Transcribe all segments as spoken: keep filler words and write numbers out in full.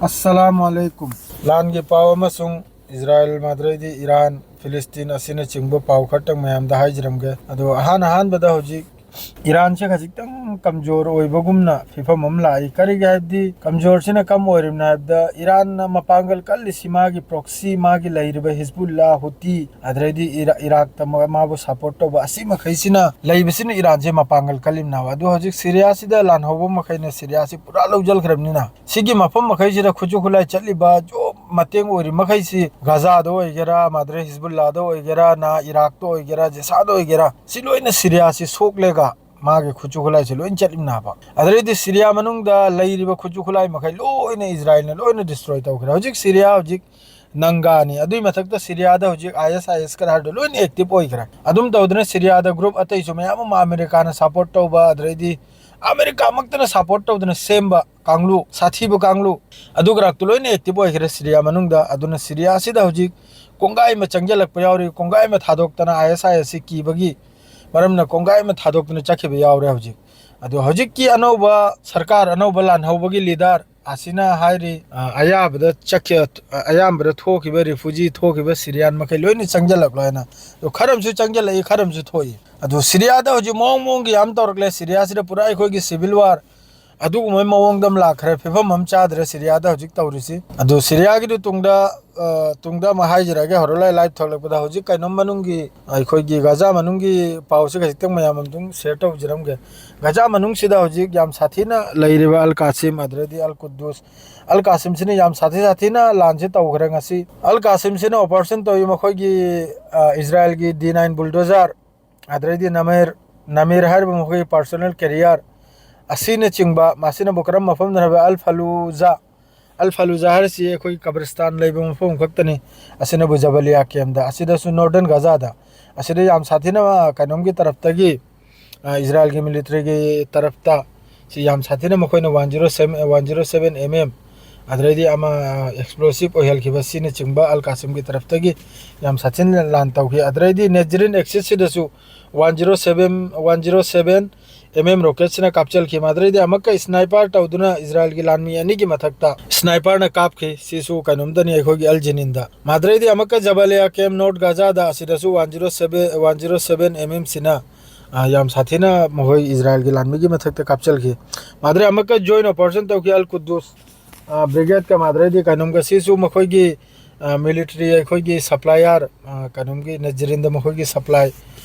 ꯑꯁꯂꯥꯃꯨ ꯑꯂꯩꯀꯨꯝ꯫ ꯂꯥꯟꯒꯤ ꯄꯥꯎ ꯑꯃꯁꯨꯡ ꯏꯖꯔꯥꯌꯦꯜ, ꯃꯗꯨꯗꯩꯗꯤ ꯏꯔꯥꯟ, ꯐꯤꯂꯤꯁꯇꯤꯟ ꯑꯁꯤꯅꯆꯤꯡꯕ ꯄꯥꯎ ꯈꯔꯇꯪ ꯃꯌꯥꯝꯗ ꯍꯥꯏꯖꯔꯝꯒꯦ꯫ ꯑꯗꯣ ꯑꯍꯥꯟ ꯑꯍꯥꯟꯕꯗ ꯍꯧꯖꯤꯛ ꯏꯔꯥꯟꯁꯦ ꯈꯖꯤꯛꯇꯪ ꯀꯝꯖꯣꯔ ꯑꯣꯏꯕꯒꯨꯝꯅ ꯐꯤꯕꯝ ꯑꯃ ꯂꯥꯛꯏ꯫ ꯀꯔꯤꯒꯤ ꯍꯥꯏꯕꯗꯤ ꯀꯝꯖꯣꯔꯁꯤꯅ ꯀꯝ ꯑꯣꯏꯔꯤꯕꯅꯣ ꯍꯥꯏꯕꯗ, ꯏꯔꯥꯟꯅ ꯃꯄꯥꯡꯒꯜ ꯀꯜꯂꯤꯁꯤ ꯃꯥꯒꯤ ꯄ꯭ꯔꯣꯛꯁꯤ, ꯃꯥꯒꯤ ꯂꯩꯔꯤꯕ ꯍꯤꯖꯕꯨꯜꯂꯥ, ꯍꯨꯇꯤ, ꯑꯗꯨꯗꯩꯗꯤ ꯏꯔꯥ-, ꯏꯔꯥꯛꯇ ꯃꯥ-, ꯃꯥꯕꯨ ꯁꯄꯣꯔꯠ ꯇꯧꯕ, ꯑꯁꯤ ꯃꯈꯩꯁꯤꯅ ꯂꯩꯕꯁꯤꯅ ꯏꯔꯥꯟꯁꯦ ꯃꯄꯥꯡꯒꯜ ꯀꯜꯂꯤꯕꯅꯦꯕ꯫ ꯑꯗꯨ ꯍꯧꯖꯤꯛ ꯁꯤꯔꯤꯌꯥꯁꯤꯗ ꯂꯥꯟꯍꯧꯕ ꯃꯈꯩꯅ ꯁꯤꯔꯤꯌꯥꯁꯤ ꯄꯨꯔꯥ ꯂꯧꯁꯤꯟꯈ꯭ꯔꯕꯅꯤꯅ, ꯁꯤꯒꯤ ꯃꯐꯝ ꯃꯈꯩꯁꯤꯗ ꯈꯨꯠꯁꯨ ꯈꯨꯠꯂꯥꯏ ꯆꯠꯂꯤꯕ ꯖꯣ-, ꯃꯇꯦꯡ ꯑꯣꯏꯔꯤ ꯃꯈꯩꯁꯤ, ꯒꯥꯖꯥꯗ ꯑꯣꯏꯒꯦꯔꯥ, ꯃꯥꯗ꯭ꯔꯦ ꯍꯤꯖꯕꯨꯜꯂꯥꯗ ꯑꯣꯏꯒꯦꯔꯥ, ꯅ ꯏꯔꯥꯛꯇ ꯑꯣꯏꯒꯦꯔꯥ, ꯖꯤꯁꯥꯗ ꯑꯣꯏꯒꯦꯔꯥ, ꯁꯤ ꯂꯣꯏꯅ ꯁꯤꯔꯤꯌꯥꯁꯤ ꯁꯣꯛꯂꯒ ꯃꯥꯒꯤ ꯈꯨꯠꯁꯨ ꯈꯨꯠꯂꯥꯏꯁꯤ ꯂꯣꯏꯅ ꯆꯠꯂꯤꯕꯅꯦꯕ꯫ ꯑꯗꯨꯗꯩꯗꯤ ꯁꯤꯔꯤꯌꯥ ꯃꯅꯨꯡꯗ ꯂꯩꯔꯤꯕ ꯈꯨꯠꯁꯨ ꯈꯨꯠꯂꯥꯏ ꯃꯈꯩ ꯂꯣꯏꯅ ꯏꯖꯔꯥꯌꯦꯜꯅ ꯂꯣꯏꯅ ꯗꯤꯁꯇ꯭ꯔꯣꯏ ꯇꯧꯈ꯭ꯔꯦ꯫ ꯍꯧꯖꯤꯛ ꯁꯤꯔꯤꯌꯥ ꯍꯧꯖꯤꯛ ꯅꯪꯒꯥꯅꯤ꯫ ꯑꯗꯨꯏ ꯃꯊꯛꯇ ꯁꯤꯔꯤꯌꯥꯗ ꯍꯧꯖꯤꯛ ꯑꯥꯏ ꯑꯦꯁ ꯑꯥꯏ ꯑꯦꯁ ꯀ ꯍꯥꯏꯔꯗꯣ ꯂꯣꯏꯅ ꯑꯦꯛꯇꯤꯚ ꯑꯣꯏꯈ꯭ꯔꯦ꯫ ꯑꯗꯨꯝ ꯇꯧꯗꯅ ꯁꯤꯔꯤꯌꯥꯗ ꯒ꯭ꯔꯨꯞ ꯑꯇꯩꯁꯨ ꯃꯌꯥꯝ ꯑꯃ ꯑꯃꯦꯔꯤꯀꯥꯅ ꯁꯄꯣꯔꯠ ꯇꯧꯕ, ꯑꯗꯨꯗꯩꯗꯤ ꯑꯃꯦꯔꯤꯀꯥꯃꯛꯇꯅ ꯁꯄꯣꯔꯠ ꯇꯧꯗꯅ ꯁꯦꯝꯕ ꯀꯥꯡꯂꯨ, ꯁꯥꯊꯤꯕ ꯀꯥꯡꯂꯨ, ꯑꯗꯨ ꯈꯔꯛꯇꯨ ꯂꯣꯏꯅ ꯑꯦꯛꯇꯤꯚ ꯑꯣꯏꯈ꯭ꯔꯦ ꯁꯤꯔꯤꯌꯥ ꯃꯅꯨꯡꯗ꯫ ꯑꯗꯨꯅ ꯁꯤꯔꯤꯌꯥꯁꯤꯗ ꯍꯧꯖꯤꯛ ꯀꯣꯡꯒꯥꯏ ꯑꯃ ꯆꯪꯁꯤꯜꯂꯛꯄ ꯌꯥꯎꯔꯤ, ꯀꯣꯡꯒꯥꯏ ꯑꯃ ꯊꯥꯗꯣꯛꯇꯅ, ꯑꯥꯏ ꯑꯦꯁ ꯑꯥꯏ ꯑꯦꯁ ꯁꯤ ꯀꯤꯕꯒꯤ ꯃꯔꯝꯅ ꯀꯣꯡꯒꯥꯏ ꯑꯃ ꯊꯥꯗꯣꯛꯇꯅ ꯆꯠꯈꯤꯕ ꯌꯥꯎꯔꯦ ꯍꯧꯖꯤꯛ꯫ ꯑꯗꯣ ꯍꯧꯖꯤꯛꯀꯤ ꯑꯅꯧꯕ ꯁꯔꯀꯥꯔ, ꯑꯅꯧꯕ ꯂꯥꯟꯍꯧꯕꯒꯤ ꯂꯤꯗꯔ ꯑꯁꯤꯅ ꯍꯥꯏꯔꯤ, ꯑ, ꯑꯌꯥꯕꯗ ꯆꯠꯈꯤ-, ꯑ, ꯑꯌꯥꯝꯕꯗ ꯊꯣꯛꯈꯤꯕ ꯔꯤꯐꯨꯖꯤ ꯊꯣꯛꯈꯤꯕ ꯁꯤꯔꯤꯌꯥꯟ ꯃꯈꯩ ꯂꯣꯏꯅ ꯆꯪꯁꯤꯜꯂꯛꯂꯣ ꯍꯥꯏꯅ꯫ ꯑꯗꯣ ꯈꯔ ꯑꯃꯁꯨ ꯆꯪꯁꯤꯜꯂꯛꯏ, ꯈꯔ ꯑꯃꯁꯨ ꯊꯣꯛꯏ꯫ ꯑꯗꯣ ꯁꯤꯔꯤꯌꯥꯗ ꯍꯧꯖꯤꯛ ꯃꯑꯣꯡ ꯃꯑꯣꯡꯒꯤ ꯌꯥꯝ ꯇꯧꯔꯛꯂꯦ꯫ ꯁꯤꯔꯤꯌꯥꯁꯤꯗ ꯄꯨꯔꯥ ꯑꯩꯈꯣꯏꯒꯤ ꯁꯤꯚꯤꯜ ꯋꯥꯔ ꯑꯗꯨꯒꯨꯝꯕꯒꯤ ꯃꯑꯣꯡꯗ ꯑꯃ ꯂꯥꯛꯈ꯭ꯔꯦ, ꯐꯤꯕꯝ ꯑꯃ ꯆꯥꯗ꯭ꯔꯦ ꯁꯤꯔꯤꯌꯥꯗ ꯍꯧꯖꯤꯛ ꯇꯧꯔꯤꯁꯤ꯫ ꯑꯗꯨ ꯁꯤꯔꯤꯌꯥꯒꯤꯗꯨ ꯇꯨꯡꯗ, ꯑ, ꯇꯨꯡꯗ ꯑꯃ ꯍꯥꯏꯖꯔꯛꯑꯒꯦ, ꯍꯣꯔꯦꯟ ꯂꯥꯏ ꯂꯥꯏꯚ ꯊꯣꯛꯂꯛꯄꯗ꯫ ꯍꯧꯖꯤꯛ ꯀꯩꯅꯣꯝ ꯃꯅꯨꯡꯒꯤ, ꯑꯩꯈꯣꯏꯒꯤ ꯒꯥꯖꯥ ꯃꯅꯨꯡꯒꯤ ꯄꯥꯎꯁꯦ ꯈꯖꯤꯛꯇꯪ ꯃꯌꯥꯝ ꯑꯃ ꯑꯗꯨꯝ ꯁꯤꯌꯔ ꯇꯧꯖꯔꯝꯒꯦ꯫ ꯒꯥꯖꯥ ꯃꯅꯨꯡꯁꯤꯗ ꯍꯧꯖꯤꯛ ꯌꯥꯝ ꯁꯥꯊꯤꯅ ꯂꯩꯔꯤꯕ ꯑꯜ ꯀꯥꯁꯤꯝ, ꯑꯗꯨꯗꯩꯗꯤ ꯑꯜ ꯀꯨꯗꯨꯁ, ꯑꯜ ꯀꯥꯁꯤꯝꯁꯤꯅ ꯌꯥꯝ ꯁꯥꯊꯤ ꯁꯥꯊꯤꯅ ꯂꯥꯟꯁꯦ ꯇꯧꯈ꯭ꯔꯦ ꯉꯁꯤ꯫ ꯑꯜ ꯀꯥꯁꯤꯝꯁꯤꯅ ꯑꯣꯄꯔꯦꯁꯟ ꯇꯧꯏ ꯃꯈꯣꯏꯒꯤ, ꯑ, ꯏꯖꯔꯥꯌꯦꯜꯒꯤ ꯗꯤ ꯅꯥꯏꯟ ꯕꯨꯜꯗꯣꯖꯔ, ꯑꯗꯨꯗꯩꯗꯤ ꯅꯃꯤꯔ, ꯅꯃꯤꯔ ꯍꯥꯏꯔꯤꯕ ꯃꯈꯣꯏꯒꯤ ꯄꯥꯔꯁꯣꯅꯦꯜ ꯀꯦꯔꯤꯌꯔ ꯑꯁꯤꯅꯆꯤꯡꯕ, ꯃꯁꯤꯅꯕꯨ ꯀꯔꯝꯕ ꯃꯐꯝꯗꯅꯣ ꯍꯥꯏꯕ ꯑꯜ ꯐꯂꯨꯖꯥ, ꯑꯜ ꯐꯂꯨꯖꯥ ꯍꯥꯏꯔꯤꯁꯤ ꯑꯩꯈꯣꯏꯒꯤ ꯀꯕꯔꯁꯇꯥꯟ ꯂꯩꯕ ꯃꯐꯝ ꯈꯛꯇꯅꯤ꯫ ꯑꯁꯤꯅꯕꯨ ꯖꯕꯂꯤꯌꯥ ꯀꯦꯝꯗ, ꯑꯁꯤꯗꯁꯨ ꯅꯣꯔꯗꯔꯟ ꯒꯥꯖꯥꯗ, ꯑꯁꯤꯗ ꯌꯥꯝ ꯁꯥꯊꯤꯅ ꯀꯩꯅꯣꯝꯒꯤ ꯇꯔꯞꯇꯒꯤ, ꯑ, ꯏꯖꯔꯥꯌꯦꯜꯒꯤ ꯃꯤꯂꯤꯇꯔꯤꯒꯤ ꯇꯔꯞꯇ ꯁꯤ ꯌꯥꯝ ꯁꯥꯊꯤꯅ ꯃꯈꯣꯏꯅ one zero seven, one zero seven M M, ꯑꯗꯨꯗꯩꯗꯤ ꯑꯃ ꯑꯦꯛꯁꯄ꯭ꯂꯣꯁꯤꯞ ꯑꯣꯏꯍꯜꯈꯤꯕ ꯁꯤꯅꯆꯤꯡꯕ ꯑꯜ ꯀꯥꯁꯤꯝꯒꯤ ꯇꯔꯞꯇꯒꯤ ꯌꯥꯝ ꯁꯥꯊꯤꯅ ꯂꯥꯟ ꯇꯧꯈꯤ꯫ ꯑꯗꯨꯗꯩꯗꯤ ꯅꯦꯖꯔꯤꯟ ꯑꯦꯛꯁꯤꯁꯁꯤꯗꯁꯨ one zero seven, one zero seven M M ꯔꯣꯀꯦꯠꯁꯤꯅ ꯀꯥꯞꯆꯜꯈꯤ꯫ ꯃꯥꯗ꯭ꯔꯩꯗꯤ ꯑꯃꯨꯛꯀ ꯁ꯭ꯅꯥꯏꯄꯔ ꯇꯧꯗꯨꯅ ꯏꯖꯔꯥꯏꯜꯒꯤ ꯂꯥꯟꯃꯤ ꯑꯅꯤꯒꯤ ꯃꯊꯛꯇ ꯁ꯭ꯅꯥꯏꯄꯔꯅ ꯀꯥꯞꯈꯤ꯫ ꯁꯤꯁꯨ ꯀꯩꯅꯣꯝꯗꯅꯤ ꯑꯩꯈꯣꯏꯒꯤ ꯑꯜ ꯖꯤꯅꯤꯟꯗ꯫ ꯃꯥꯗ꯭ꯔꯩꯗꯤ ꯑꯃꯨꯛꯀ ꯖꯕꯂꯤꯌꯥ ꯀꯦꯝ ꯅꯣꯔꯠ ꯒꯥꯖꯥꯗ ꯑꯁꯤꯗꯁꯨ one zero seven, one zero seven M ꯑꯦꯝꯁꯤꯅ, ꯑ, ꯌꯥꯝ ꯁꯥꯊꯤꯅ ꯃꯈꯣꯏ ꯏꯖꯔꯥꯏꯜꯒꯤ ꯂꯥꯟꯃꯤꯒꯤ ꯃꯊꯛꯇ ꯀꯥꯞꯆꯜꯈꯤ꯫ ꯃꯥꯗ꯭ꯔꯩ ꯑꯃꯨꯛꯀ ꯖꯣꯏꯟ ꯑꯣꯄꯔꯦꯁꯟ ꯇꯧꯈꯤ꯫ ꯑꯜ ꯀꯨꯗꯨꯁ, ꯑ, ꯕ꯭ꯔꯤꯒꯦꯗꯀ ꯃꯥꯗ꯭ꯔꯩꯗꯤ ꯀꯩꯅꯣꯝꯒ ꯁꯤꯁꯨ ꯃꯈꯣꯏꯒꯤ, ꯑ, ꯃꯤꯂꯤꯇꯔꯤ ꯑꯩꯈꯣꯏꯒꯤ ꯁꯄ꯭ꯂꯥꯏꯌꯥꯔ, ꯑ, ꯀꯩꯅꯣꯝꯒꯤ ꯅꯖꯔꯤꯟꯗ ꯃꯈꯣꯏꯒꯤ ꯁꯄ꯭ꯂꯥꯏ,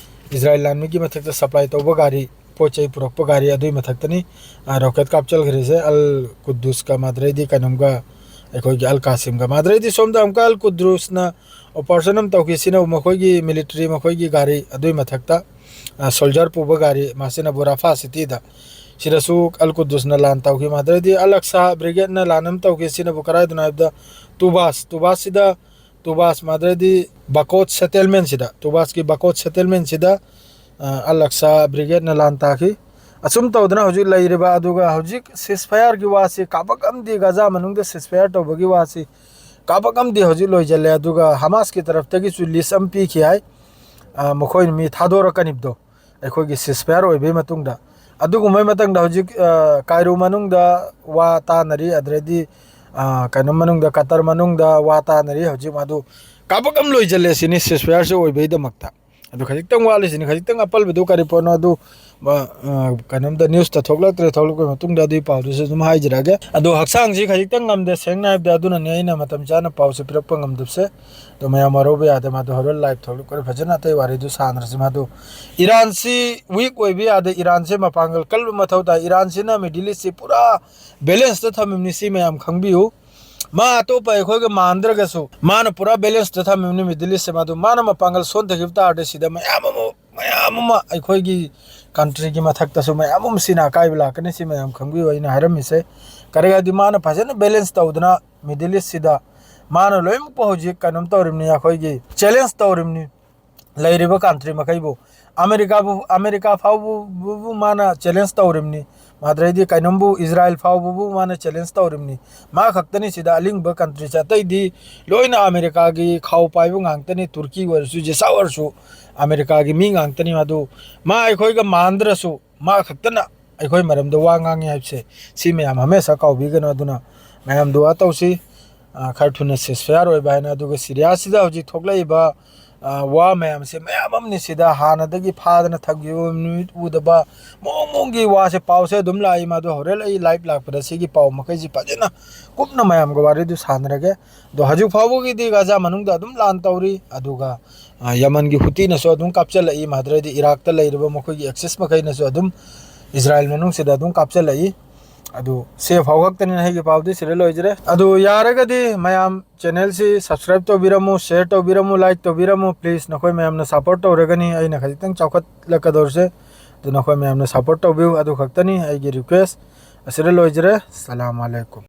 ꯏꯖꯔꯥꯏꯜ ꯂꯥꯟꯃꯤꯒꯤ ꯃꯊꯛꯇ ꯁꯄ꯭ꯂꯥꯏ ꯇꯧꯕ ꯒꯥꯔꯤ, ꯄꯣꯠ ꯆꯩ ꯄꯨꯔꯛꯄ ꯒꯥꯔꯤ ꯑꯗꯨꯒꯤ ꯃꯊꯛꯇꯅꯤ, ꯑ, ꯔꯣꯀꯦꯠ ꯀꯥꯞꯆꯜꯈ꯭ꯔꯤꯁꯦ꯫ ꯑꯜ ꯀꯨꯗꯨꯁꯀ ꯃꯥꯗ꯭ꯔꯩꯗꯤ ꯀꯩꯅꯣꯝꯒ ꯑꯩꯈꯣꯏꯒꯤ ꯑꯜ ꯀꯥꯁꯤꯝꯒ꯫ ꯃꯥꯗ꯭ꯔꯩꯗꯤ ꯁꯣꯝꯗ ꯑꯃꯨꯛꯀ ꯑꯜ ꯀꯨꯗꯨꯁꯅ ꯑꯣꯄꯔꯦꯁꯟ ꯑꯃ ꯇꯧꯈꯤ꯫ ꯁꯤꯅ ꯃꯈꯣꯏꯒꯤ ꯃꯤꯂꯤꯇꯔꯤ, ꯃꯈꯣꯏꯒꯤ ꯒꯥꯔꯤ ꯑꯗꯨꯒꯤ ꯃꯊꯛꯇ, ꯑ, ꯁꯣꯜꯖꯔ ꯄꯨꯕ ꯒꯥꯔꯤ, ꯃꯁꯤꯅꯕꯨ ꯔꯥꯐꯥ ꯁꯤꯇꯤꯗ꯫ ꯁꯤꯗꯁꯨ ꯑꯜ ꯀꯨꯗꯨꯁꯅ ꯂꯥꯟ ꯇꯧꯈꯤ꯫ ꯃꯥꯗ꯭ꯔꯩꯗꯤ ꯑꯜ ꯑꯛꯁꯥ ꯕ꯭ꯔꯤꯒꯦꯗꯅ ꯂꯥꯟ ꯑꯃ ꯇꯧꯈꯤ꯫ ꯁꯤꯅꯕꯨ ꯀꯗꯥꯏꯗꯅꯣ ꯍꯥꯏꯕꯗ ꯇꯨꯕꯥꯁ, ꯇꯨꯕꯥꯁꯁꯤꯗ, ꯇꯨꯕꯥꯁ ꯃꯥꯗ꯭ꯔꯩꯗꯤ ꯕꯀꯣꯠ ꯁꯦꯇꯜꯃꯦꯟꯁꯤꯗ, ꯇꯨꯕꯥꯁꯀꯤ ꯕꯀꯣꯠ ꯁꯦꯇꯜꯃꯦꯟꯁꯤꯗ, ꯑ, ꯑꯜ ꯑꯛꯁꯥ ꯕ꯭ꯔꯤꯒꯦꯗꯅ ꯂꯥꯟ ꯇꯥꯈꯤ꯫ ꯑꯁꯨꯝ ꯇꯧꯗꯅ ꯍꯧꯖꯤꯛ ꯂꯩꯔꯤꯕ, ꯑꯗꯨꯒ ꯍꯧꯖꯤꯛ ꯁꯤꯁꯐꯥꯌꯔꯒꯤ ꯋꯥꯁꯤ ꯀꯥꯄꯛ ꯑꯃꯗꯤ ꯒꯥꯖꯥ ꯃꯅꯨꯡꯗ ꯁꯤꯁꯐꯥꯌꯔ ꯇꯧꯕꯒꯤ ꯋꯥꯁꯤ ꯀꯥꯄꯛ ꯑꯃꯗꯤ ꯍꯧꯖꯤꯛ ꯂꯣꯏꯁꯤꯜꯂꯦ꯫ ꯑꯗꯨꯒ ꯍꯃꯥꯁꯀꯤ ꯇꯔꯐꯇꯒꯤꯁꯨ ꯂꯤꯁ ꯑꯃ ꯄꯤꯈꯤ ꯍꯥꯏ, ꯑ, ꯃꯈꯣꯏꯅ ꯃꯤ ꯊꯥꯗꯣꯔꯛꯀꯅꯤꯕꯗꯣ, ꯑꯩꯈꯣꯏꯒꯤ ꯁꯤꯁꯐꯥꯌꯔ ꯑꯣꯏꯕꯒꯤ ꯃꯇꯨꯡꯗ꯫ ꯑꯗꯨꯒꯨꯝꯕꯒꯤ ꯃꯇꯨꯡꯗ ꯍꯧꯖꯤꯛ, ꯑ, ꯀꯥꯏꯔꯣ ꯃꯅꯨꯡꯗ ꯋꯥ ꯇꯥꯅꯔꯤ, ꯑꯗꯨꯗꯩꯗꯤ, ꯑ, ꯀꯩꯅꯣ ꯃꯅꯨꯡꯗ, ꯀꯇꯔ ꯃꯅꯨꯡꯗ ꯋꯥ ꯇꯥꯅꯔꯤ꯫ ꯍꯧꯖꯤꯛ ꯃꯗꯨ ꯀꯥꯄꯛ ꯑꯃ ꯂꯣꯏꯁꯤꯜꯂꯦ ꯁꯤꯅꯤ ꯁꯤꯁꯐꯥꯌꯔꯁꯤ ꯑꯣꯏꯕꯒꯤꯗꯃꯛꯇ꯫ ꯑꯗꯨ ꯈꯖꯤꯛꯇꯪ ꯋꯥꯠꯂꯤꯁꯤꯅꯤ, ꯈꯖꯤꯛꯇꯪ ꯑꯄꯜꯕꯗꯨ ꯀꯔꯤ ꯄꯣꯠꯅꯣ ꯑꯗꯨ, ꯑ, ꯑ, ꯀꯩꯅꯣꯝꯗ ꯅ꯭ꯌꯨꯁꯇ ꯊꯣꯛꯂꯛꯇ꯭ꯔꯦ, ꯊꯣꯛꯂꯛꯄ ꯃꯇꯨꯡꯗ ꯑꯗꯨꯒꯤ ꯄꯥꯎꯗꯨꯁꯨ ꯑꯗꯨꯝ ꯍꯥꯏꯖꯔꯛꯑꯒꯦ꯫ ꯑꯗꯣ ꯍꯛꯆꯥꯡꯁꯤ ꯈꯖꯤꯛꯇꯪ ꯉꯝꯗꯦ, ꯁꯦꯡꯅ ꯍꯥꯏꯕꯗ, ꯑꯗꯨꯅꯅꯦ ꯑꯩꯅ ꯃꯇꯝ ꯆꯥꯅ ꯄꯥꯎꯁꯦ ꯄꯤꯔꯛꯄ ꯉꯝꯗꯕꯁꯦ꯫ ꯑꯗꯣ ꯃꯌꯥꯝ ꯋꯥꯔꯧꯕ ꯌꯥꯗꯦ, ꯃꯥꯗꯣ ꯍꯣꯔꯦꯟ ꯂꯥꯏꯚ ꯊꯣꯛꯂꯛꯄꯗ ꯐꯖꯅ ꯑꯇꯩ ꯋꯥꯔꯤꯗꯨ ꯁꯥꯟꯅꯔꯁꯤ꯫ ꯃꯥꯗꯣ ꯏꯔꯥꯟꯁꯤ ꯋꯤꯛ ꯑꯣꯏꯕ ꯌꯥꯗꯦ, ꯏꯔꯥꯟꯁꯦ ꯃꯄꯥꯡꯒꯜ ꯀꯜꯕ ꯃꯊꯧ ꯇꯥꯏ꯫ ꯏꯔꯥꯟꯁꯤꯅ ꯃꯤꯗꯜ ꯏꯁꯁꯤ ꯄꯨꯔꯥ ꯕꯦꯂꯦꯟꯁꯇ ꯊꯝꯃꯤꯕꯅꯤ, ꯁꯤ ꯃꯌꯥꯝ ꯈꯪꯕꯤꯌꯨ꯫ ꯃꯥ ꯑꯇꯣꯞꯄ ꯑꯩꯈꯣꯏꯒ ꯃꯥꯟꯗ꯭ꯔꯒꯁꯨ ꯃꯥꯅ ꯄꯨꯔꯥ ꯕꯦꯂꯦꯟꯁꯇ ꯊꯝꯃꯤꯕꯅꯤ ꯃꯤꯗꯜ ꯏꯁꯁꯦ꯫ ꯃꯥꯗꯣ ꯃꯥꯅ ꯃꯄꯥꯡꯒꯜ ꯁꯣꯟꯊꯈꯤꯕ ꯇꯥꯔꯗꯤ ꯁꯤꯗ ꯃꯌꯥꯝ ꯑꯃ, ꯃꯌꯥꯝ ꯑꯃ ꯑꯩꯈꯣꯏꯒꯤ ꯀꯟꯇ꯭ꯔꯤꯒꯤ ꯃꯊꯛꯇꯁꯨ ꯃꯌꯥꯝ ꯑꯃ ꯁꯤꯅ ꯑꯀꯥꯏꯕ ꯂꯥꯛꯀꯅꯤ꯫ ꯁꯤ ꯃꯌꯥꯝ ꯈꯪꯕꯤꯌꯨ ꯑꯩꯅ ꯍꯥꯏꯔꯝꯃꯤꯁꯦ꯫ ꯀꯔꯤꯒꯤꯅꯣ ꯍꯥꯏꯗꯤ ꯃꯥꯅ ꯐꯖꯅ ꯕꯦꯂꯦꯟꯁ ꯇꯧꯗꯅ ꯃꯤꯗꯜ ꯏꯁꯁꯤꯗ ꯃꯥꯅ ꯂꯣꯏꯅꯃꯛꯄꯨ ꯍꯧꯖꯤꯛ ꯀꯩꯅꯣꯝ ꯇꯧꯔꯤꯕꯅꯤ, ꯑꯩꯈꯣꯏꯒꯤ ꯆꯦꯂꯦꯟꯖ ꯇꯧꯔꯤꯕꯅꯤ꯫ ꯂꯩꯔꯤꯕ ꯀꯟꯇ꯭ꯔꯤ ꯃꯈꯩꯕꯨ, ꯑꯃꯦꯔꯤꯀꯥꯕꯨ, ꯑꯃꯦꯔꯤꯀꯥ ꯐꯥꯎꯕꯕꯨ ꯃꯥꯅ ꯆꯦꯂꯦꯟꯖ ꯇꯧꯔꯤꯕꯅꯤ꯫ ꯃꯥꯗ꯭ꯔꯩꯗꯤ ꯀꯩꯅꯣꯝꯕꯨ ꯏꯖꯔꯥꯏꯜ ꯐꯥꯎꯕꯕꯨ ꯃꯥꯅ ꯆꯦꯂꯦꯟꯖ ꯇꯧꯔꯤꯕꯅꯤ꯫ ꯃꯥ ꯈꯛꯇꯅꯤ ꯁꯤꯗ ꯑꯂꯤꯡꯕ ꯀꯟꯇ꯭ꯔꯤꯁꯦ, ꯑꯇꯩꯗꯤ ꯂꯣꯏꯅ ꯑꯃꯦꯔꯤꯀꯥꯒꯤ ꯈꯥꯎ ꯄꯥꯏꯕ ꯉꯥꯛꯇꯅꯤ꯫ ꯇꯨꯔꯀꯤ ꯑꯣꯏꯔꯁꯨ, ꯖꯤꯁꯥ ꯑꯣꯏꯔꯁꯨ ꯑꯃꯦꯔꯤꯀꯥꯒꯤ ꯃꯤ ꯉꯥꯛꯇꯅꯤ꯫ ꯃꯗꯨ ꯃꯥ ꯑꯩꯈꯣꯏꯒ ꯃꯥꯟꯗ꯭ꯔꯁꯨ ꯃꯥ ꯈꯛꯇꯅ ꯑꯩꯈꯣꯏ ꯃꯔꯝꯗ ꯋꯥ ꯉꯥꯡꯉꯤ ꯍꯥꯏꯕꯁꯦ ꯁꯤ ꯃꯌꯥꯝ ꯍꯃꯦꯁꯥ ꯀꯥꯎꯕꯤꯒꯅꯨ꯫ ꯑꯗꯨꯅ ꯃꯌꯥꯝ ꯗꯨꯋꯥ ꯇꯧꯁꯤ, ꯑ, ꯈꯔ ꯊꯨꯅ ceasefire ꯑꯣꯏꯕ ꯍꯥꯏꯅ꯫ ꯑꯗꯨꯒ ꯁꯤꯔꯤꯌꯥꯁꯤꯗ ꯍꯧꯖꯤꯛ ꯊꯣꯛꯂꯛꯏꯕ, ꯑ, ꯋꯥ ꯃꯌꯥꯝꯁꯦ ꯃꯌꯥꯝ ꯑꯃꯅꯤ꯫ ꯁꯤꯗ ꯍꯥꯟꯅꯗꯒꯤ ꯐꯥꯗꯅ ꯊꯝꯈꯤꯕ ꯅꯨꯃꯤꯠ ꯎꯗꯕ ꯃꯑꯣꯡ ꯃꯑꯣꯡꯒꯤ ꯋꯥꯁꯦ, ꯄꯥꯎꯁꯦ ꯑꯗꯨꯝ ꯂꯥꯛꯏ꯫ ꯃꯗꯨ ꯍꯣꯔꯦꯟ ꯑꯩ live ꯂꯥꯛꯄꯗ ꯁꯤꯒꯤ ꯄꯥꯎ ꯃꯈꯩꯁꯤ ꯐꯖꯅ ꯀꯨꯞꯅ ꯃꯌꯥꯝꯒ ꯋꯥꯔꯤꯗꯨ ꯁꯥꯟꯅꯔꯒꯦ꯫ ꯑꯗꯣ ꯍꯧꯖꯤꯛ ꯐꯥꯎꯕꯒꯤꯗꯤ ꯒꯥꯖꯥ ꯃꯅꯨꯡꯗ ꯑꯗꯨꯝ ꯂꯥꯟ ꯇꯧꯔꯤ꯫ ꯑꯗꯨꯒ, ꯑ, ꯌꯃꯟꯒꯤ ꯍꯨꯇꯤꯅꯁꯨ ꯑꯗꯨꯝ ꯀꯥꯞꯆꯜꯂꯛꯏ, ꯃꯗꯨꯗꯩꯗꯤ ꯏꯔꯥꯛꯇ ꯂꯩꯔꯤꯕ ꯃꯈꯣꯏꯒꯤ Axis ꯃꯈꯩꯅꯁꯨ ꯑꯗꯨꯝ ꯏꯖꯔꯥꯏꯜ ꯃꯅꯨꯡꯁꯤꯗ ꯑꯗꯨꯝ ꯀꯥꯞꯆꯜꯂꯛꯏ꯫ ꯑꯗꯨ ꯁꯤ ꯐꯥꯎ ꯈꯛꯇꯅꯤꯅ ꯑꯩꯒꯤ ꯄꯥꯎꯗꯤ ꯁꯤꯗ ꯂꯣꯏꯖꯔꯦ꯫ ꯑꯗꯨ ꯌꯥꯔꯒꯗꯤ ꯃꯌꯥꯝ channelꯁꯤ subscribe ꯇꯧꯕꯤꯔꯝꯃꯨ, share ꯇꯧꯕꯤꯔꯝꯃꯨ, like ꯇꯧꯕꯤꯔꯝꯃꯨ꯫ Please, ꯅꯈꯣꯏ ꯃꯌꯥꯝꯅ support ꯇꯧꯔꯒꯅꯤ ꯑꯩꯅ ꯈꯖꯤꯛꯇꯪ ꯆꯥꯎꯈꯠꯂꯛꯀꯗꯧꯔꯤꯁꯦ꯫ ꯑꯗꯨ ꯅꯈꯣꯏ ꯃꯌꯥꯝꯅ support ꯇꯧꯕꯤꯌꯨ꯫ ꯑꯗꯨ ꯈꯛꯇꯅꯤ ꯑꯩꯒꯤ request꯫ ꯑꯁꯤꯗ ꯂꯣꯏꯖꯔꯦ꯫ ꯁꯂꯥꯝ ꯑꯂꯩꯀꯨꯝ꯫